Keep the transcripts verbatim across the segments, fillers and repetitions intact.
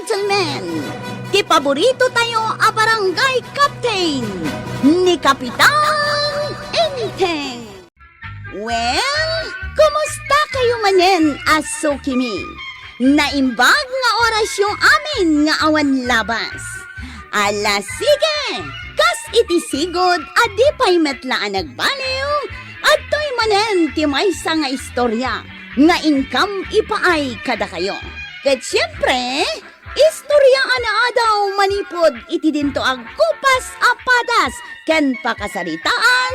Councilman, ti paborito tayo a barangay captain, ni Kapitan Enteng. Well, kumusta kayo manen a sukimi? Naimbag nga orasyo amin nga awan labas. Ala, sige! Kas iti sigud a di pay met la a nagbaliw, adtoy manen ti maysa nga istorya nga inkam ipaay kadakayo. Ket siempre, istorya a naadaw manipud iti dinto a gupas a padas ken pakasaritaan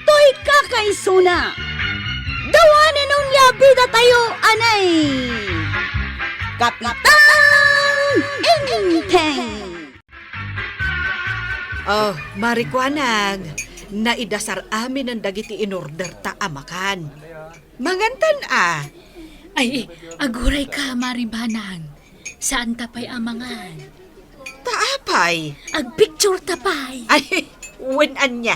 toy kakaisuna. Dawanen onia bidatayo, anay! Kapitan Enteng! Oh, Mari Kuanang, naidasar aminen dagiti inorderta a makan. Mangantan a. Ay, aguray ka, Mari Banang. Saan ta pay a mangan? Ta apay? Agpicture ta pay. Ay, wen ania?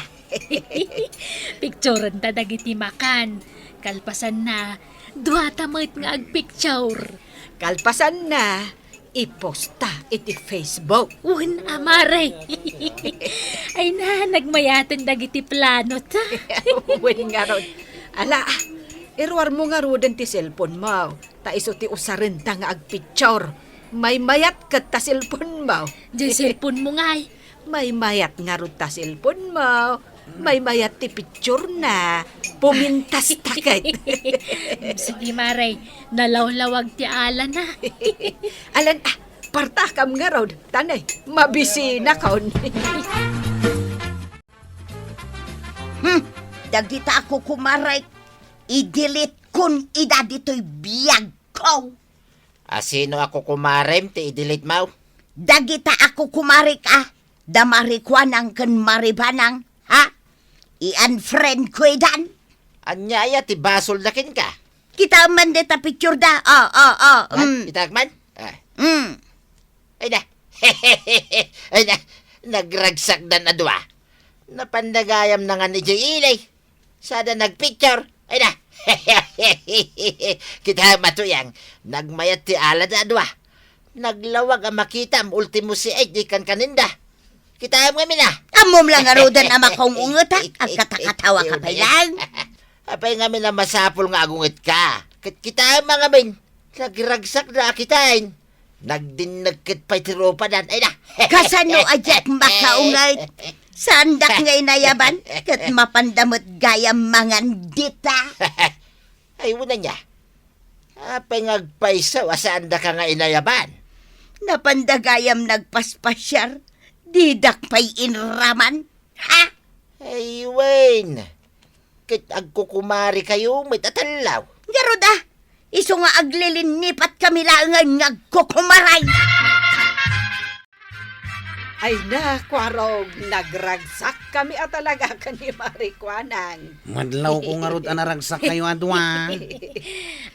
Picturenta dagiti makan. Kalpasanna, duata met nga agpicture. Kalpasanna, iposta iti Facebook. Wen a, Mare. Ay na, nagmayaten dagiti plano ta. Wen ngarud. Ala, iruarmo ngaruden ti cellphone mo. Ta isu ti usarenta nga agpicture. Maymayat ket ta cellphone mo. Diay cellphone mo ngay. Maymayat ngarud ta cellphone mo. Maymayat ti picture na. Pumintas ta ket. Sige, Mare. Nalawlawag ti alana. Alan, ah, partakam ngarud. Tanay, mabisinakon. Hmm, dagita a kukumarek, i-delete kon ida ditoy biagko. A sino a kukumarem ti i-delete mo? Dagita a kukumarek a, da Mari Kuanang ken Mari Banang, ha? I-unfriend ko idan. Ania aya ti basolda kenka? Kitaem man dita picture da. Oh, oh, oh. Aman, mm. Kitaek man? Ah. Mm. Ay na. Ay na. Nagragsakdan a dua. Napanda gayam nangan idiay ili. Sada nagpicture. Ay na. Kitaem a Tuyang, nagmayat ti alada a dua. Naglawag a makitam, ultimo si Ed, di kankaninda. Kitaem ngamin a. Ammom la ngaruden a makaung-unget, a? Agkatakatawa ka pay lang. Apay ngamin a masapul nga agungetka. Ket kitaem a ngamin, nagragsakda a kitaen. Nagdinneg ket pay ti rupadan. Ay na. Kasano a diak makaunget? Saandak nga inayaban, ket mapanda met gayam mangan dita. Ay, wen ania. Apay nga agpayso a saandaka nga inayaban? Napanda gayam nagpaspasiar, didak pay inraman. Ha? Ay, wen. Ket agkukumarekayo met a tallaw. Ngarud a, isu nga aglilinipat kami laengen nga agkukumaray. Ay na, Kuarog, nagragsakkami a talaga ken ni Mari Kuanang. Madlawko ngarud a naragsakkayo a dua.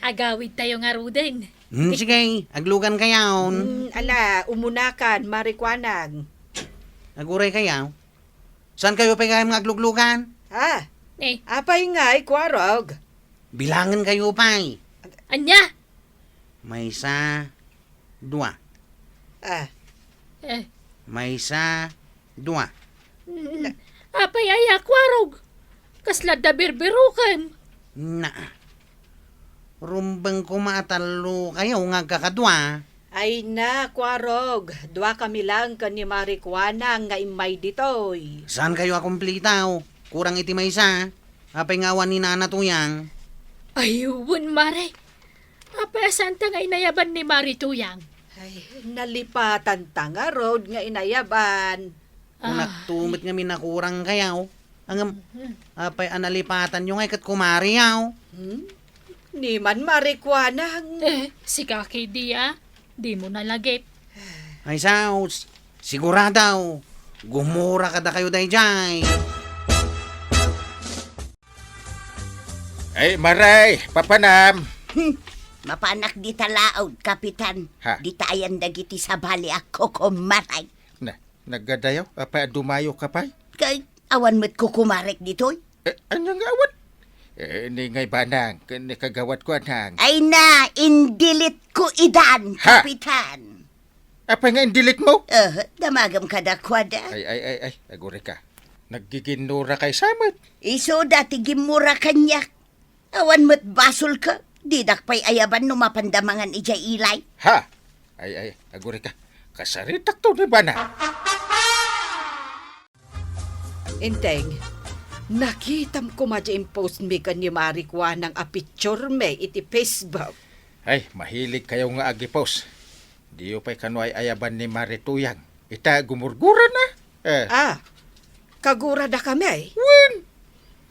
Agawidtayo ngaruden. Hmm, sige, aglugankayon. Hmm, ala, umunakan, Mari Kuanang. Aguraykayo. Saankayo pay gayam nga agluglugan? Ah, eh. Apay ngay, Kuarog? Bilangenkayo pay. Ania? Maysa, dua. Ah. Eh. Maysa, dua. Mm, apay aya, Kuarog? Kasla adda birbiroken. Naa. Rumbeng koma a tallokayo nga agkakadua. Ay na, Kuarog, duakami laeng ken ni Mari Kuanang nga immay ditoy. Saankayo a kumplitaw? Kurang iti maysa. Apay nga awan ni Nana Tuyang? Ay, wen, Mare. Apay a saanta nga inayaban ni Mari Tuyang? Ay, nalipatanta ngarud nga inayaban. Kunakto met ngamin a kurangkayo. Ngem, apay a nalipatanyo ngay ket kumariyo? Hmm? Ni man Mari Kuanang. Eh, sika kadi a, dimo nalagip. Ay, saos, sigurado, gumura kadakayo daydiay. Ay, Mare, papanam. Hmm, mapanak dita laud, Kapitan. Ha? Dita ayan dagiti sabali a kukumaray. Na, nagadayo? Apay a dumayo ka pay? Kay, awan met kukumarek ditoy. Eh, ania nga awan? Eh, ni ngay banang, ken ni kagawad Kuanang. Ay na, indilit ko idan, ha? Kapitan. Apay nga in-delete mo? Eh, damagem kadakuada. Ay, ay, ay, ay, agurika. Naggiginnura kay samet. Isuda ti gimmura kaniak. Awan met basolka. Didak pay ayaban no mapanda mangan idiay ilay. Ha? Ay, ay, agurika. Kasaritakto ni bana. Enteng, nakitam koma di impostmi ken ni Mari Kuanang a picturemi iti Facebook. Ay, mahilig kayo nga agipost. Diyo pay kano ay ayaban ni Mari Tuyang. Ita gumurgura na. Eh. Ah, kagurada kami. Wen.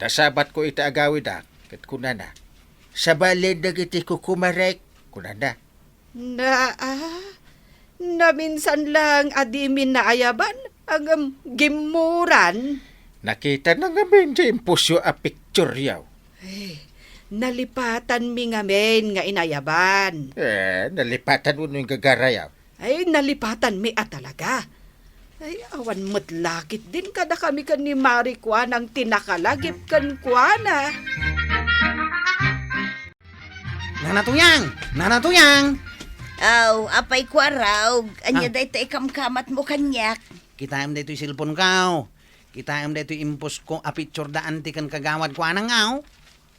Ta sabatko ita agawidak, ket kunana, "Sabalen dagiti kukumarek," kunana. Na, ah, naminsan lang a dimin naayaban, ngem gimmuran. Nakita na ngamin ti impostyo a pictureyo. Ay, nalipatanmi ngamin nga inayaban. Eh, nalipatan wenno inggagarayo? Ay, nalipatanmi a talaga. Ay, awan met lakit din kadakami ken ni Mari Kuanang ti nakalagip kenkuana. Nana Tuyang! Nana Tuyang! Aw, apay Kuarog, ania Ah. dayta ikamkamatmo kaniak? Kitaem daytoy cellphone-ko. Kitaem daytoy impostko a picture da anti ken kagawad Kuanang, aw.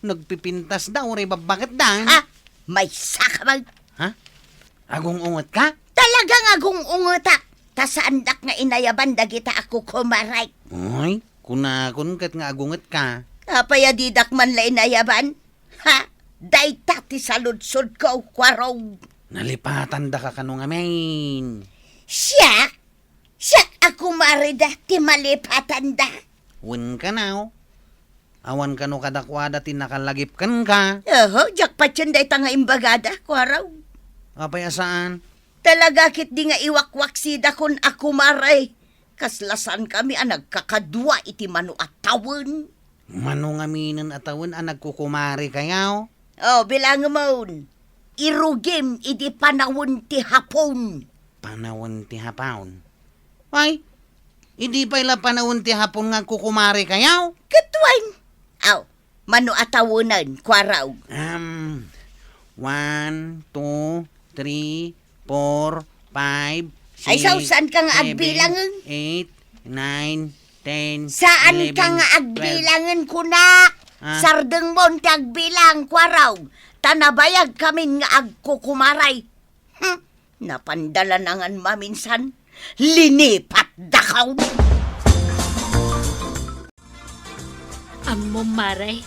Nagpipintas da, uray babbaket da. Ha? Maysa ka man. Ha? Agung-unget ka? Talagang agung-ungetak. Ta saandak nga inayaban dagita a kukumarek. Uy, kunakon ket nga agunget ka. Apay a didak man la inayaban? Ha? Dayta ti saludsodko, Kuarog. Nalipatandaka kano ngamin? Siak? Siak a kumareda ti malipatanda? Wen kano. Awan kano kadakuada ti nakalagip kenka? Oho, diak patien dayta nga imbagada, Kuarog. Apay a saan? Talaga ketdi nga iwakwaksidakon a kumare. Kasla saankami a nagkakadua iti mano a tawen. Mano ngaminen a tawen a nagkukumarekayo? O, bilangemon. Irugim idi panawen ti Hapon. Panawen ti Hapon? Ay, idi pay la panawen ti Hapon nga agkukumarekayo? Ket wen. Aw, mano a tawenen, Kuarog? Um, one, two, three, four, five, Ay, six, saan ka nga seven, agbilangen? Eight, nine, ten, Saan ka eleven, nga twelve. Agbilangen, kunak? Ah. Sardengmon ti agbilang, Kuarog. Ta nabayag kamin nga agkukumaray. Hmm, napanda la nangan maminsan. Linipatdakaw. Ammom, Mare,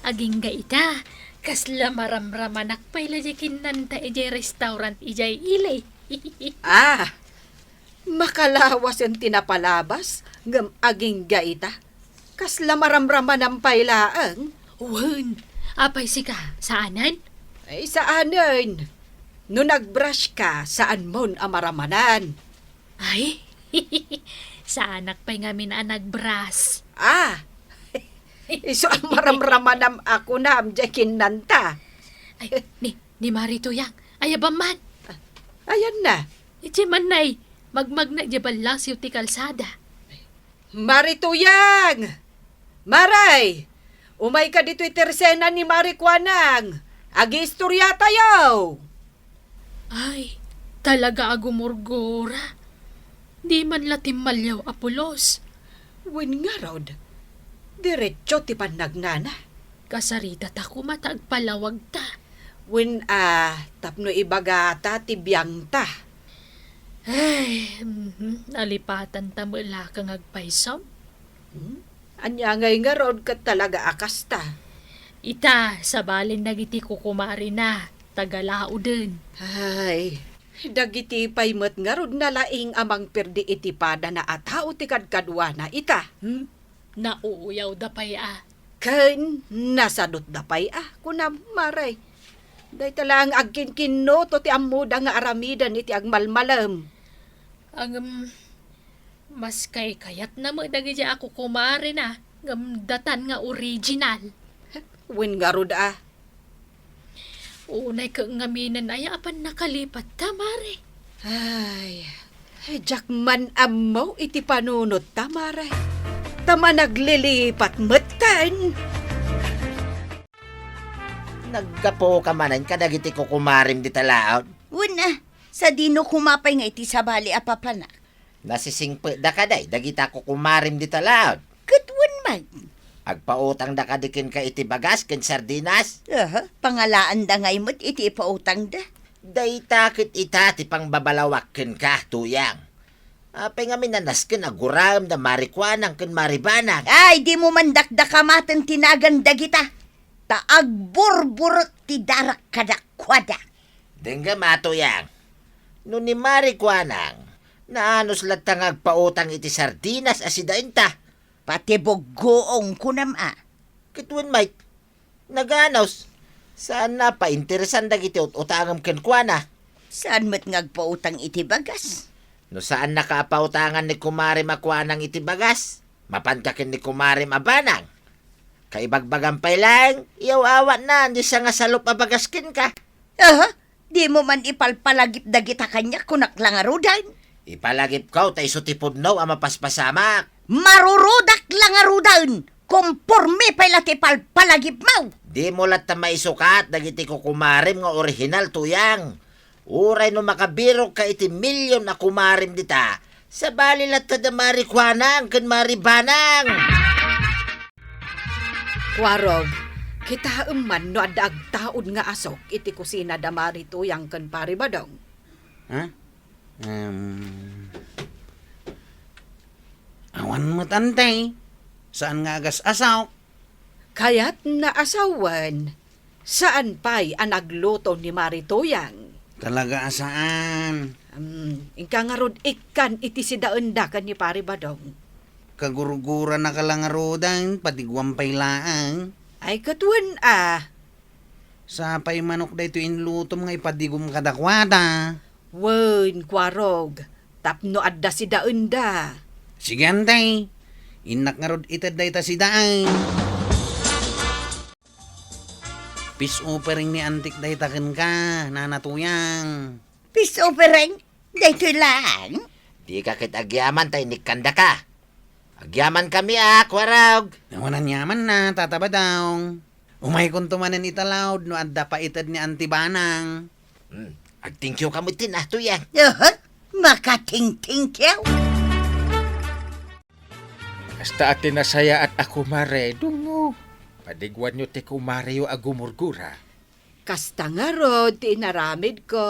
agingga ita, kasla maramramanak pay la diay kinnanta idiay restaurant idiay ili. Ah, makalawasen ti napalabas, ngem agingga ita, kasla maramramanam pay laeng. Wen, apay sika, saanen? Ay, saanen. No nag-brush ka, saanmon a maramanan. Ay, saanak pay ngamin a nag-brush. Ah, isu a maramramanam a kunam diay kinnanta. Ay, ni, ni Mari Tuyang, ayabam man. Ayanna. Idiay man nay, magmagna idiay ballasiw ti kalsada. Mari Tuyang! Maray! Umayka ditoy tersena ni Mari Kuanang. Agiistoriatayo! Ay, talaga a gumurgura. Di man la timmaliaw a pulos. Wen ngarud, diretso ti pannagnana. Kasaritata koma ta agpalawagta. Wen a, tapno ibagata ti biangta. Ay, mhm, nalipatanta met la nga agpayso. Hmm? Ania ngay ngarud ket talaga a kasta? Ita, sabalen dagiti kukumarina, taga Laoden. Ay, dagiti pay met ngarud nalaing a mangperdi iti padana a tao ti kadkaduana ita. Hmm? Nauuyawda pay a. Ken nasadutda pay a, kunam, Mare. Dayta laeng agkinkinnoto ti ammoda nga aramiden iti agmalmalem. Ngem, maskay kayatna met dagiti a kukumarina, ngem datan nga original. Wen ngarud a. Unay ket ngaminen aya a pannakalipatta, Mare. Ay, diak man ammo iti panunotta, Mare. Ta managlilipat metten. Naggapuka manen kadagiti kukumarem dita laod? Wen a, Sadino koma pay nga iti sabali a papanak? Nasisingpetda kadi dagita kukumarim dita laod? Ket wen met. Agpautangda kadi kenka iti bagas ken sardinas? Aha, pangalaanda ngay met iti ipautangda. Dayta ket ita ti pangbabalawak kenka, Tuyang. Apay ngamin a nasken a guraem da Mari Kuanang ken Mari Banang? Ay, dimo man dakdakamaten ti nagan dagita. Ta agburburek ti darak kadakuada. Denggem a, Tuyang. No ni Mari Kuanang, naanus latta nga agpautang iti sardinas a sidaenta. Pati buggoong kunam a. Ket wen met, naganus. Saanna a painteresan dagiti ut-utangem kenkuana. Saan met nga agpautang iti bagas? No saannaka a pautangan ni kumarem a kuanang iti bagas, mapanka ken ni kumarem a banang. Kaibagbagam pay laeng, iyaw-awatna ni sangasalup a bagas kenka. Aha, dimo man ipalpalagip dagita kaniak, kunak la ngaruden. Ipalagipko ta isu ti pudno a mapaspasamak. Marurudak la ngaruden, komporme pay la ti palpalagipmo. Dimo latta maisukat dagiti kukumarem nga orihinal, Tuyang. Uray no makabirokka iti milion a kumarem dita, sabali latta da Mari Kuanang ken Mari Banang. Kuarog, kitaem man no adda agtaud nga asok iti kusina da Mari Tuyang ken Pari Badong. Ha? Em, awan met, Ante. Saan nga agas-asok. Kayatna a sawen, saan pay a nagluto ni Mari Tuyang? Talaga a saan. Hmm, inka ngarud ikkan iti sidaenda ken ni Pari Badong. Kagurguranaka la ngaruden, padiguam pay laeng. Ay, ket wen a. Sapay manok daytoy inlutom nga ipadigom kadakuada. Wen, Kuarog, tapno adda sidaenda. Sige, Ante. Innak ngarud ited dayta sidaen. Peace offering ni Antik dayta kenka, Nana Tuyang. Peace offering? Daytoy laeng? Dika ket agyaman ta inikkandaka. Agyamankami a, Kuarog. Awan a yamanna, Tata Badong. Umaykonto manen ita laod no adda paited ni Anti Banang. Hmm, agtingkiw ka met ti natuyan. Aha, makatingtingkiw. Kasta a ti nasayaat a kumare, dungo. Padiguanyo ti kumareyo a gumurgura. Kasta ngarud ti inaramidko.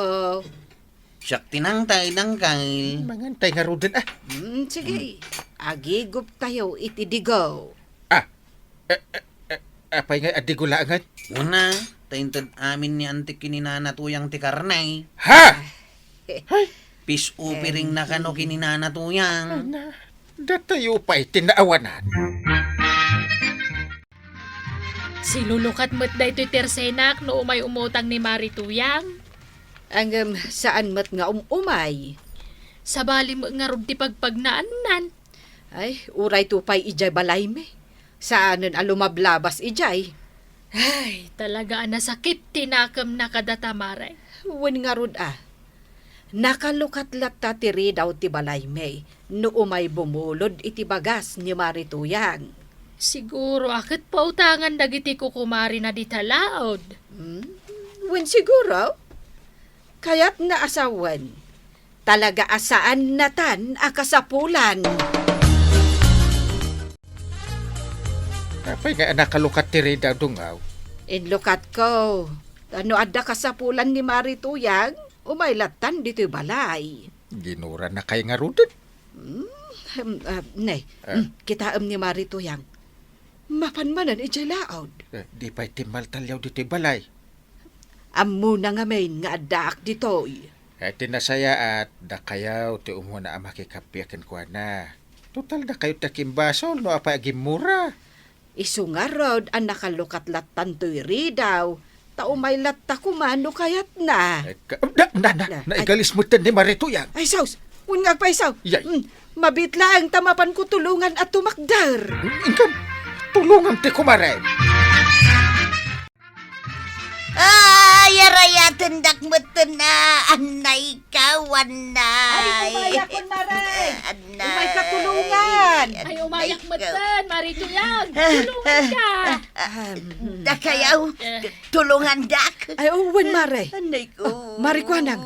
Siak ti nangtay, Dangkay. Mangantay ngaruden, ah. Mm, sige. Mm. Agiguptayo iti digo. Ah, eh, eh, eh, apay nga adigo laengen? Una, ta inted amin ni Antik ken ni Nana Tuyang ti karne. Ha? Ay! Peace offering na kano ken ni Nana Tuyang. Ana, datayo pay ti naawanan. Silulukat met daytoy ti ersenak no umay umutang ni Mari Tuyang. Ngem saan met nga um-umay. Sabali met ngarud ti pagpagnaannan. Ay, uray to pay idiay balaymi. Saanen a lumablabas idiay. Ay, talaga a nasakit ti nakemna kadata, Mare. Wen ngarud a. Nakalukat latta ti ridaw ti balaymi no umay bumulod iti bagas ni Mari Tuyang. Siguro a ket pautangan dagiti kukumarina dita laod. Hmm? Wen siguro? Kayatna a sawen. Talaga a saannatan a kasapulan. Apay nga nakalukat ti ridaw, Dungaw? Inlukatko. Ta no adda kasapulan ni Mari Tuyang, umay lattan ditoy balay. Ginurana kay ngaruden? Hmm, em, ah, ne, ah, hmm, kitaem ni Mari Tuyang. Mapan manen idiay laod. Eh, di pay timmaltalyaw ditoy balay. Ammona ngamin nga addaak ditoy. Eh, ti nasayaat, dakayaw ti umuna a makikappia kenkuana. Total, dakayo ti akimbasol no apay a gimmura. Isu ngarud a nakalukat lattan toy ridaw, ta umay latta koma no kayatna. Eh, ka-, na, na, na, na, naigalis metten ni Mari Tuyang. Ay, sus! Wen nga agpayso. Yay. Hmm, mabiit laeng ta mapanko tulongan a tumakder. Inkan, tulongan ti kumarem. Ay, arayatendak metten a, annay ka, wannay. Ay, umayakon, Mare. Annay. Umay ka tulongan. Ay, umayak metten, Mari Tuyang. Tulongan ka. Ah, dakayaw, eh, tu-, tulongandak. Ay, wen, Mare. Annay ko. Oh, Mari Kuanang.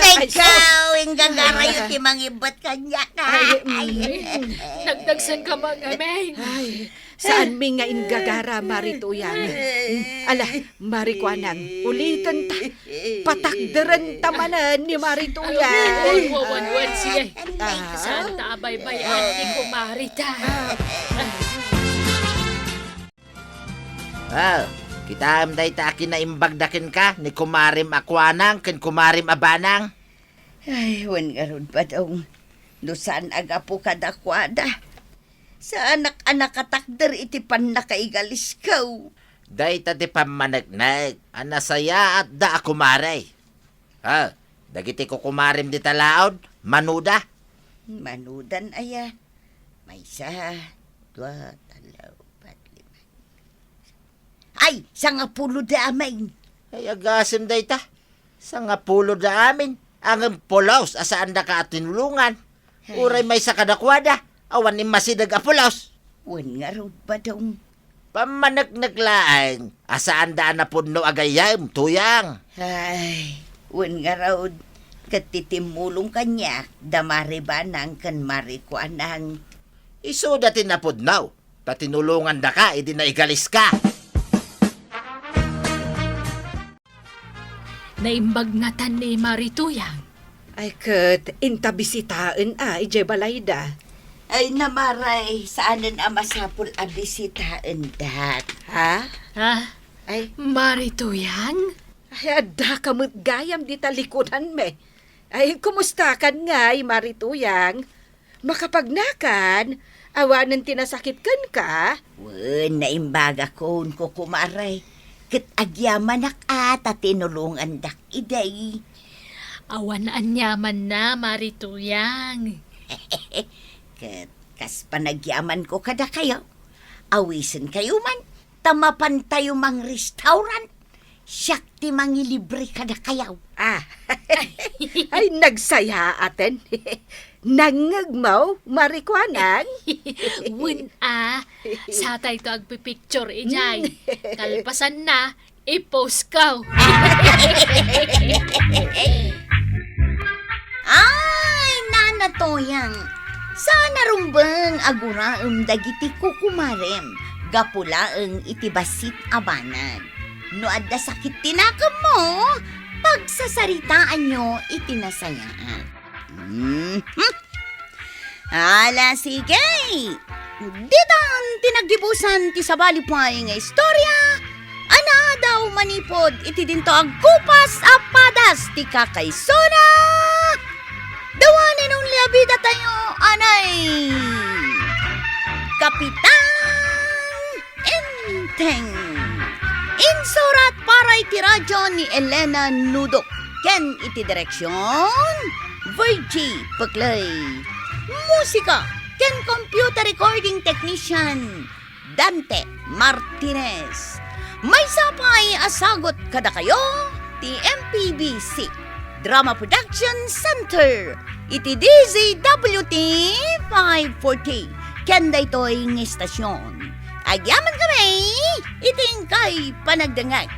Ay, ikaw, inggagarayo ti mangibbet kaniak. Ay, mm. Nagdagsenka, Mang Ameng. Ay, saanmi nga inggagara, Mari Tuyang. Ala, Mari Kuanang, ulitenta. Patakderenta manen ni Mari Tuyang. Ay, wen, wen, wen, sige. Ah. Saanta a baybay-an ni kumarita. Ah, kitaem dayta a kinaimbagda kenka ni kumarem a Kuanang ken kumarem a Banang? Ay, wen ngarud, Badong, no saan a gapu kadakuada. Saanak a nakatakder iti pannakaigalisko. Dayta ti pammaneknek a nasayaatda a kumare. Ha, dagiti kukumarem dita laod, manuda? Manudan aya? Maysa, dua, talo, pat, lima. Ay, sangapulo da amin. Ay, agasem dayta. Sangapulo da amin. Ngem pulos a saandaka a tinulongan. Ay. Uray maysa kadakuada, awan immasideg a pulos. Wen ngarud, Badong. Pammaneknek laeng a saanda a napudno a gayyem, Tuyang. Ay, wen ngarud, ket ti timmulong kaniak da Mari Banang ken Mari Kuanang. Isuda ti napudno, ta tinulongandaka idi naigaliska. Naimbag ngatan ni Mari Tuyang. Ay, ket inta bisitaen a idiay balayda. Ay, Mari, saanen a masapul a bisitaendak, ha? Ha? Ay. Mari Tuyang? Ay, addaka met gayam dita likudanmi. Ay, kumustakan ngay, Mari Tuyang? Makapagnakan, awanen ti nasakit kenka? Wen, naimbagakon, kukumare. Ket agyamanak a ta tinulongandak idi. Awan aniamanna, Mari Tuyang. Ket kas panagyamanko kadakayo, awisenkayo man, ta mapantayo mangrestaurant. Siak ti mangilibre kadakayo. Ah. Ay, nagsayaaten. Nangngegmo, Mari Kuanang? Wen a, satayto agpipicture idiay. Kalpasanna, i-post ko. Ay, Nana Tuyang, saan a rumbeng a guraem dagiti kukumarem gapu laeng iti bassit a banag. No adda sakit ti nakemmo, pagsasaritaanyo iti nasayaat. Mhm. Ala, sige. Ditan ti naggibusan ti sabali pay nga istorya a naadaw manipud iti dinto agkupas a padas ti kakaisuna. The one and only a bidatayo, anay, Kapitan Enteng. Insurat para iti radyo ni Elena Nudok ken iti direksion, Virgie Peclay. Musika ken computer recording technician, Dante Martinez. Maysa pay a sagut kadakayo ti M P B C Drama Production Center iti D Z W T five forty ken daytoy nga estasion. Agyamankami iti inkay panagdengngeg.